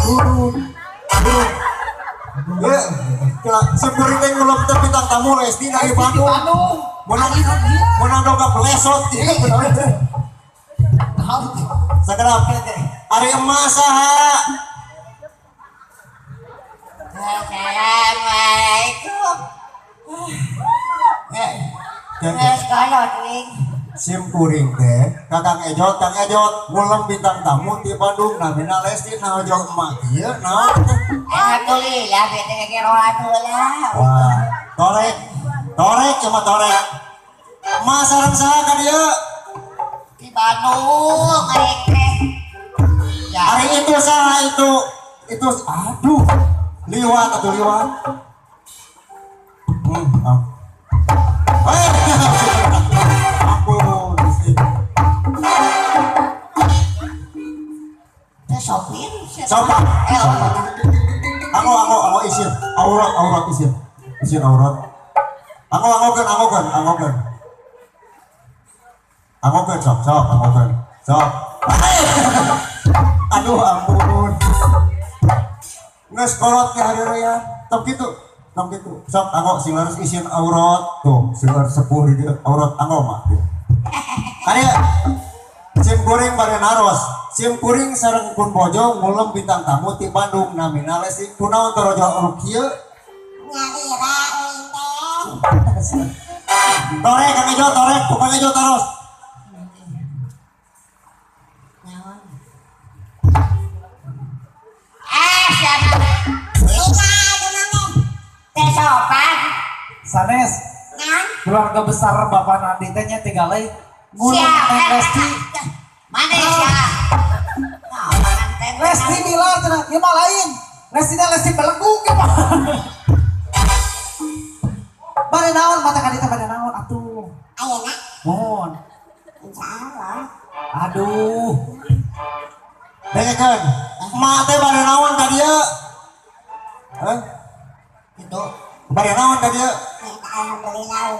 Turun. Turun. Ya, sim kuring teh ngulem teh bintang tamu Lesti dari Bandung. Menang dongkap lesot ieu. Sakedap. Ari emak saha? Assalamualaikum. Sim kuring teh Kakang Ejot, Kang Ejot ngulem bintang tamu ti Bandung namina Lesti naon emak ieu naon teh? Alhamdulillah bete keroan heula. Wah, torek. Torek cuma torek. Emak sareng saha ka dieu? Di Bandung arek teh. Ari itu saha itu? Itu aduh. Liwat atuh liwat. Ampun. Teh sopir. Sopan. Anggo anggo anggo isin. Aurat aurat isin. Isin aurat. Anggo anggokeun anggokeun anggokeun. Anggokeun sok sok anggokeun. Sok. Aduh ampun. Geus kolot ke hari raya. Tong kitu. Tong kitu. Sok anggo sing leres isin aurat. Tuh, sing leres sepuh di dieu aurat anggo mah. Kadieu sim kuring bade naros. Sim kuring sareng pun bojo ngulem bintang tamu ti Bandung namina Lesti. Kunaon torojo anu kieu? Nyalira euy teh. Torek Kang Ejo torek, Kang Ejo taros. Naon? Ah, siapa? Teh sopan. Sanes. Naon? Keluarga besar Bapak Nandi teh nya tigalai ngulem Lesti. Mana sia? Lesti Bilar cenah, ieu mah lain. Lesti teh Lesti belenggu ge mah. Bade naon mata ka ditu bade naon atuh. Ayeuna? Mohon. Insyaallah. Aduh. Dengekeun. Emak teh bade naon ka dieu? Hah? Gitu. Bade naon ka dieu? Alhamdulillah.